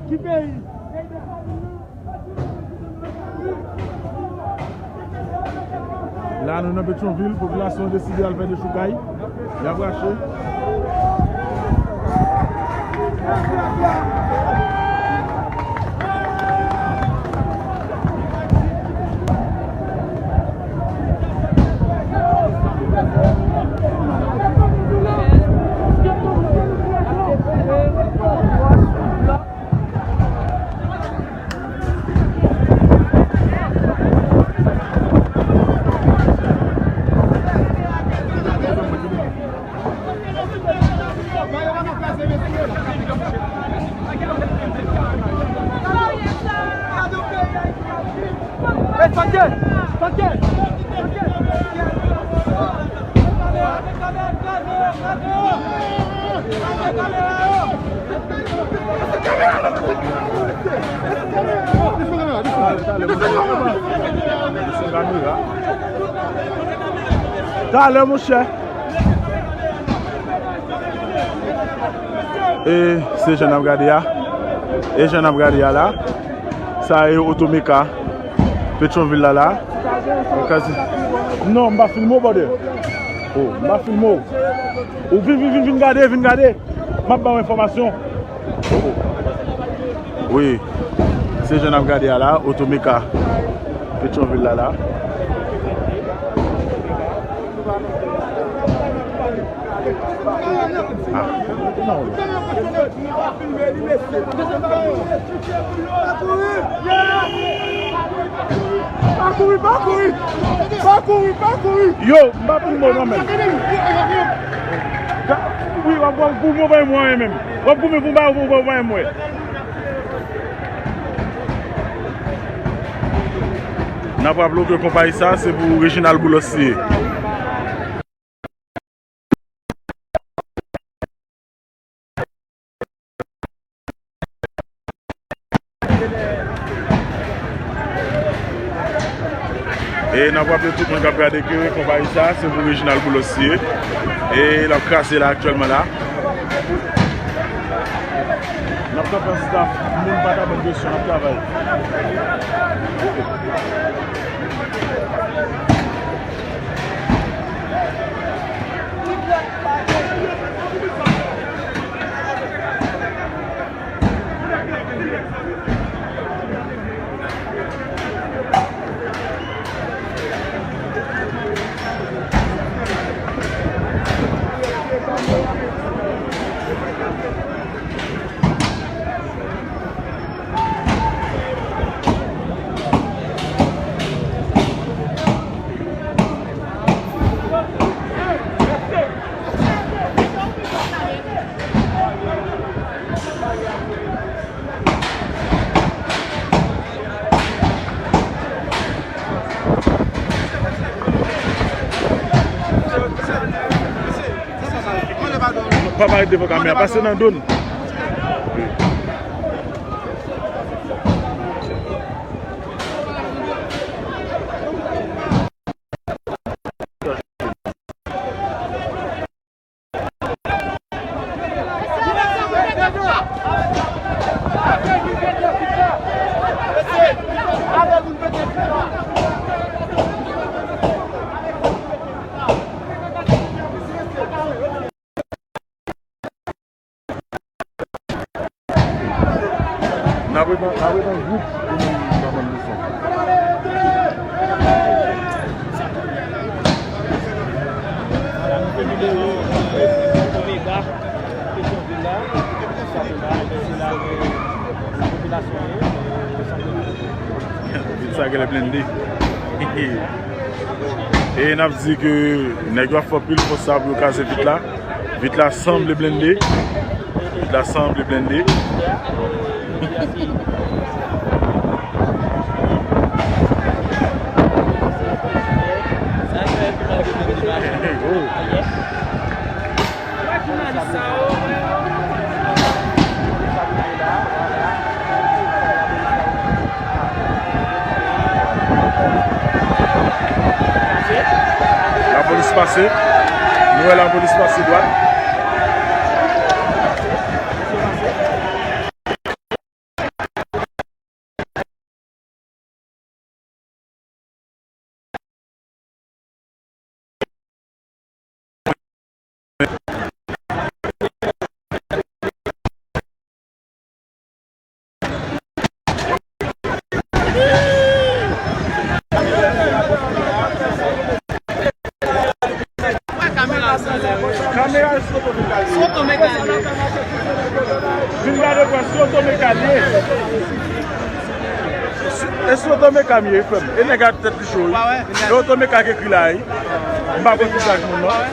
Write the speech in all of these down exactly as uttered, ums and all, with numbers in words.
Ki peyi? La, nou nan Petyonvil, popilasyon an deside al fè dechoukay. Y ap rache. Talè, monchè. E se jan n ap gade a. E jan n ap gade a la. Sa e Otomeka. Petyonvil la la. Okazi-, non, m pa filme w, brother. Oh, m pa filme w. Ou vin, vin, vin, vin gade, vin gade. M ap ba w enfòmasyon. Oh, oh. Wi. Se jan n ap gade a la. Otomeka. Petyonvil la la. Pa kouri, pa kouri! Pa kouri, pa kouri! Yo, m pa pou mò nan men. Wi, w ap, w ap goumen, w ap goumen pou m ba ou, w ap goumen. N ap raple w ke konpayi sa, se pou Reginald Boulos li ye. E n ap raple tout moun k ap gade ke konpayi sa, se pou Reginald Boulos li ye. E l ap kraze la aktyèlman la. N ap kanpe an staff, moun pa ka ban presyon, n ap travay. Pa parèt devan kamera, pase nan do n. N ap ret an, n ap ret an gwoup pou nou ka bann leson. Vil sa genlè blende. E n ap di ke nèg yo ap fè anpil fòs sa pou yo kraze vit la. Vit la sanble blende. Vit la sanble blende. Lapolis pase. Nou wè lapolis pase dwat. Vin gade pran si Otomeka l ye. E si Otomeka m ye, frè m. E nèg a tèt li cho, wi. E Otomeka k ekri la, wi. M pa konn ki sa k moun, non.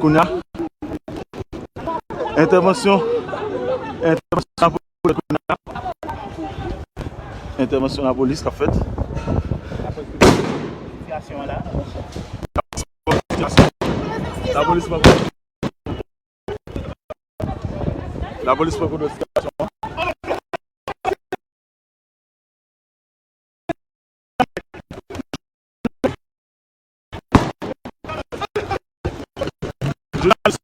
Kounye a, entèvansyon, entèvansyon lapolis kounye a. Entèvansyon lapolis k ap fèt. Lapolis pran Lapolis pran kontwòl sitiyasyon an. Jounalis,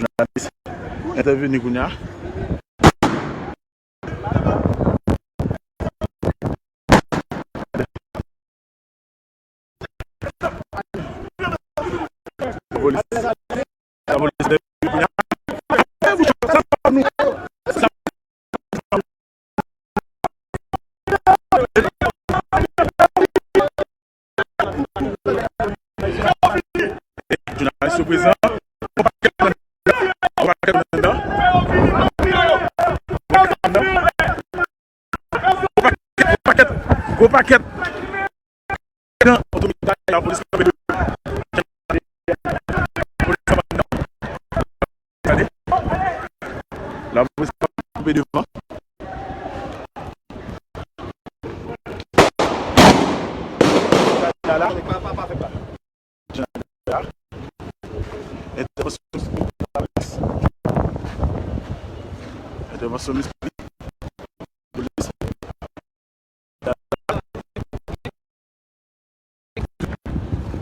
jounalis entèvini kounye a. Lapolis, lapolis, jounalis yo prezan. Gwo pakèt, gwo pakèt, gwo pakèt. Nan otoritè, lapolis kanpe devan. Lapolis kanpe devan. Gade. Lapolis kanpe devan. La, la. Entèvansyon, entèvansyon,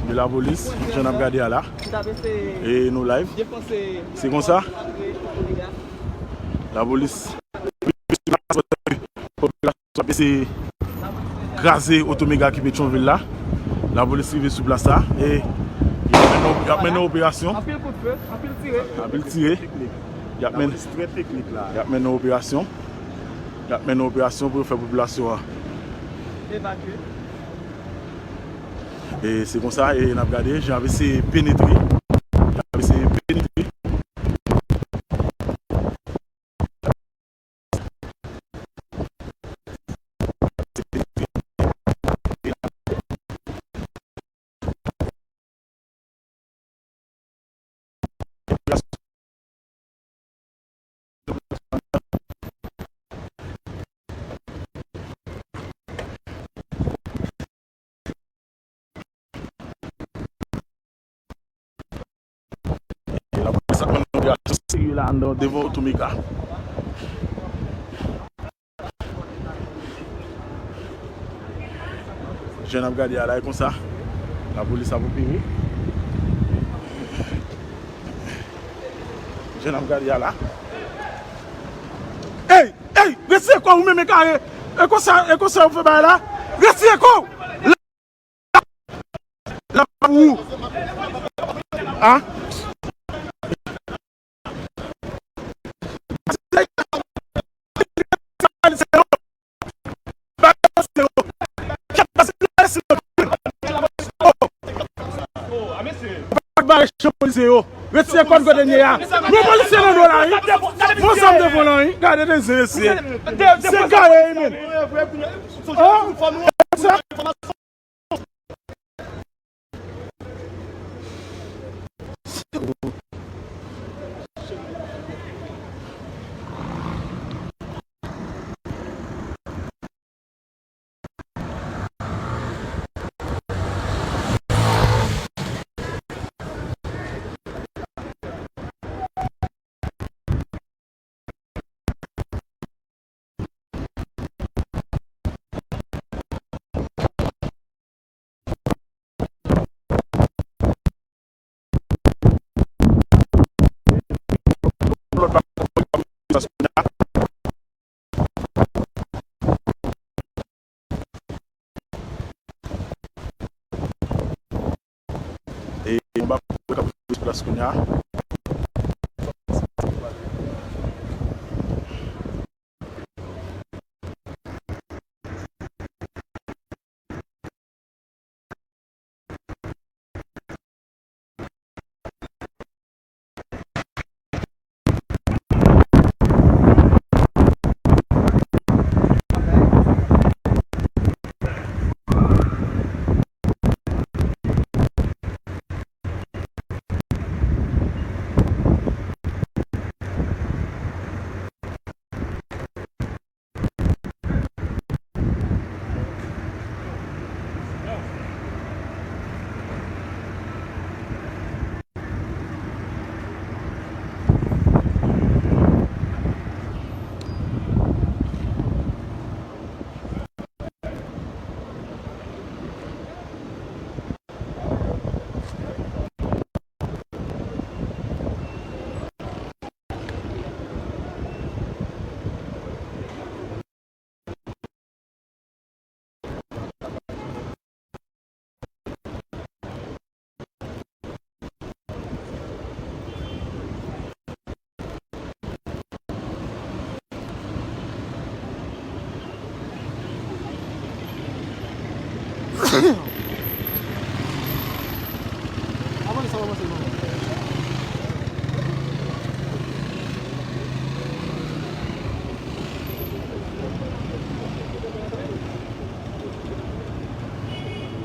de lapolis, jan n ap gade a la. E nou live. Se konsa. Lapolis. Popilasyon ap eseye kraze Otomega ki Petyonvil la. Lapolis rive sou plas la e y ap mennen, y ap mennen operasyon. Anpil kout fe, anpil tire. Anpil tire. Y ap mennen, y ap mennen operasyon. Y ap mennen operasyon pou yo fè popilasyon an evakye. E se konsa, e n ap gade, jan y ap eseye penetre. Y ap eseye penetre. Lapolis ap mennen operasyon serye la anndan devan Otomega. Jan n ap gade a la, e konsa lapolis ap opere. Jan n ap gade a la. Ey! Ey, retire kò w, ou menm e kare. E konsa, e konsa yo fè bagay la. Retire kò w. a. Ou pa t bare chan polisye yo. Retire kòd kote n ye a. Yon polisye nan do la, wi. Yon zam devan la, wi. Gade de zen mesye. Se kare, wi, men. An? Sa? E, mwen pa konn k ap jwe sou plas kounye a.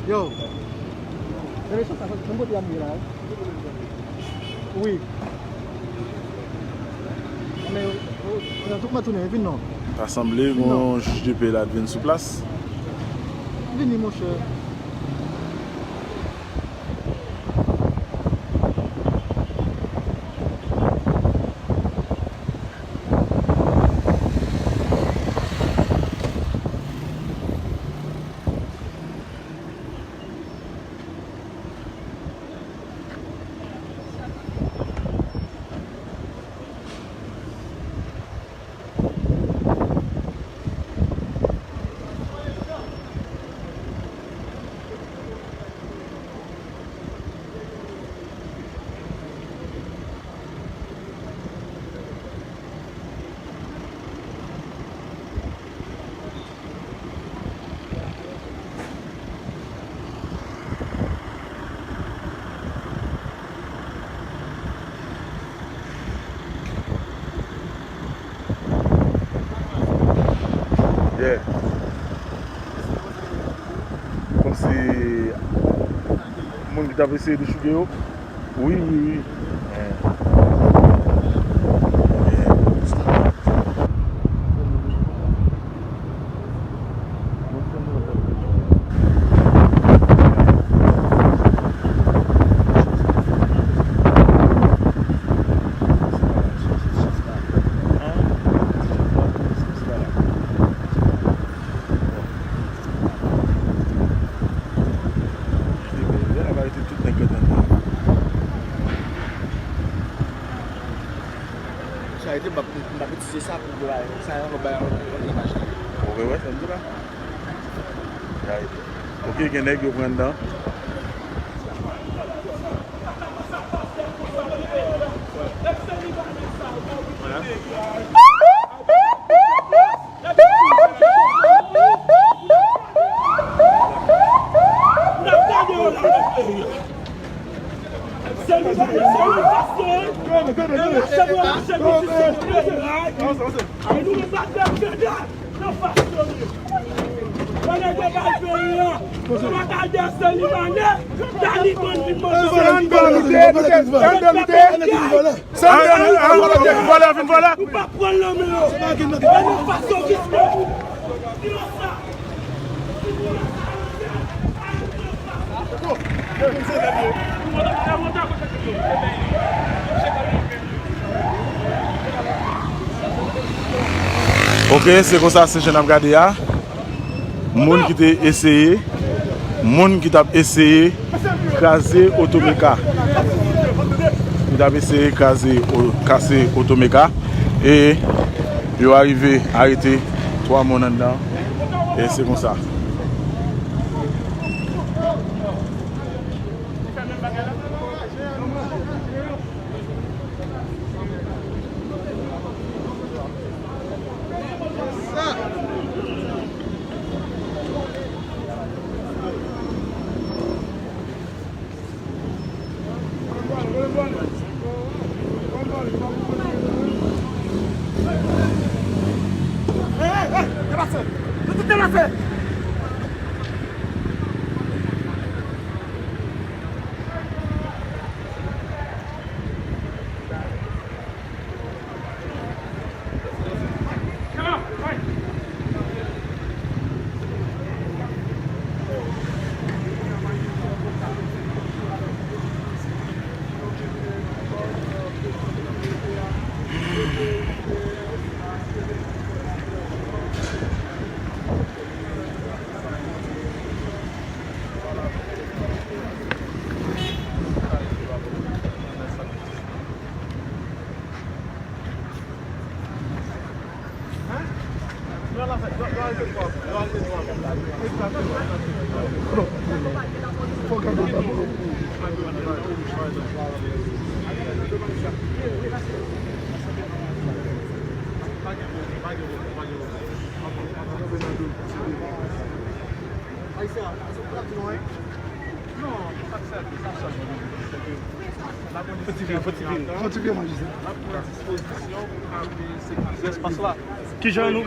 Yo, rele sou sa, menm kote y ap ye la, wi. Wi. Men, o, o, tout mwen tounen, vin non. Ta sanble gen yon jij de pè la t vin sou plas. Vini, monchè. Yeah. Kòmsi moun ki t ap eseye dechouke yo. Wi, wi, wi. Sa rete, m ap, m ap itilize sa pou yo bay sa yon lòt bagay, yon lòt imaj. Ou wè, wè, sa m di la. Sa rete. Ok, gen nèg yo pran anndan. Sa vòlè, vin vòlè. Ou pa pran l nan men yo. Ann fason ki se. Ok, se konsa se jan n ap gade a. Moun ki te eseye, moun ki t ap eseye kraze Otomeka. Ki t ap eseye kraze, o- kase Otomeka. E yo arive arete twa moun anndan. E se konsa. Fò ti vire, fò ti vire. Fò ti vire, majistra. Kijan nou,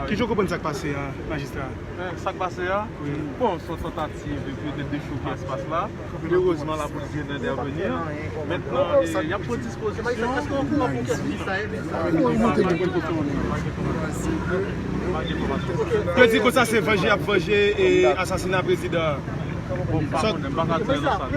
kijan w konprann sa k pase a, majistra? Sa k pase a? Bon, se yon tantativ pou yo te dechouke espas la. Erezman, lapolis vin entèveni. Mentnan, e, y ap pran dispozisyon. Yo di konsa se vanje y ap vanje e asasina prezidan. Bon, m pa konnen, m pa ka di ansanm.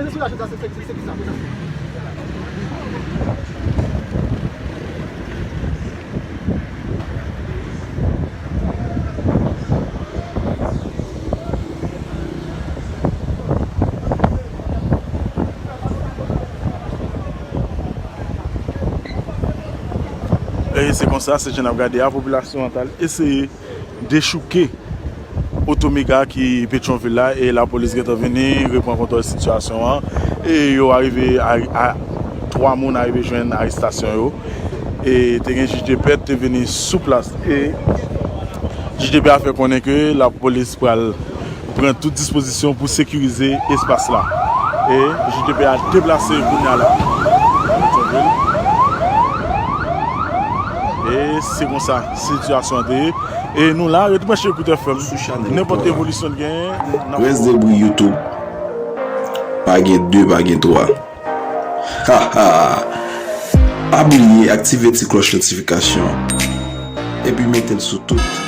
E se konsa, se jan n ap gade a, popilasyon an t al eseye dechouke Otomega ki Petyonvil la, e lapolis gentan vini reprann kontwòl sitiyasyon an, e yo arive a, a, twa moun arive jwenn arestasyon yo, e te gen jij de pè te vini sou plas, e jij de pè a fè konnen ke lapolis pral pran tout dispozisyon pou sekirize espas la. E jij de pè a deplase kounye a la. E se konsa sitiyasyon an te ye. E nou la, ret branche Kout F M. Nenpòt evolisyon n genyen, n ap Rès debri YouTube. Pa gen de, pa gen twa. Ha, ha. Pa bliye aktive ti klòch notifikasyon an. Epi mete l sou tout.